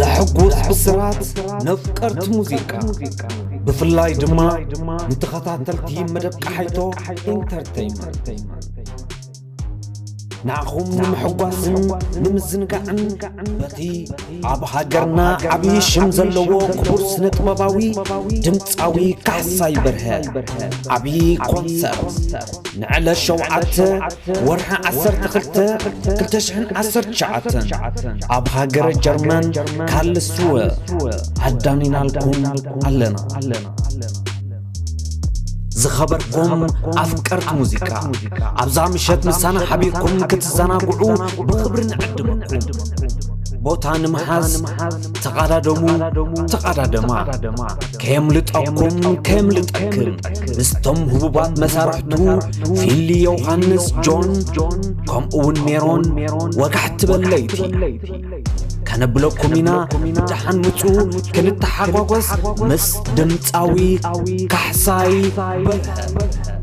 ዘሕጉስ ብስራት ነፍቀርቲ ሙዚቃ፣ ብፍላይ ድማ ንተኸታተልቲ መደብ ቃሓይቶ ኢንተርተይንመንት። ንዓኹም ንምሕጓስን ንምዝንጋዕን በቲ ኣብ ሃገርና ዓብዪ ሽም ዘለዎ ክቡር ስነ ጥበባዊ ድምፃዊ ካሕሳይ በርሀ ዓብዪ ኮንሰርት ንዕለት ሸውዓተ ወርሒ ዓሰርተ ክልተ ክልተ ሽሕን ዓሰርተ ትሽዓተን ኣብ ሃገረ ጀርመን ካልስሩወ ኣዳኒናልኩም ኣለና። ዝኸበርኩም ኣፍቀርቲ ሙዚቃ፣ ኣብዛ ምሸት ምሳና ሓቢርኩም ክትዘናግዑ ብኽብሪ ንዕድመኩም። ቦታ ንምሓዝ ተቓዳደሙ፣ ተቓዳደማ። ከየምልጠኩም፣ ከየምልጠክን ምስቶም ህቡባት መሳርሕቱ ፊሊ ዮሃንስ ጆን፣ ከምኡ እውን ሜሮን ወጋሕቲ በለይቲ ከነብለኩም ኢና። ብደሓን ምጹ፣ ክንተሓጓጎስ ምስ ድምፃዊ ካሕሳይ በርሀ።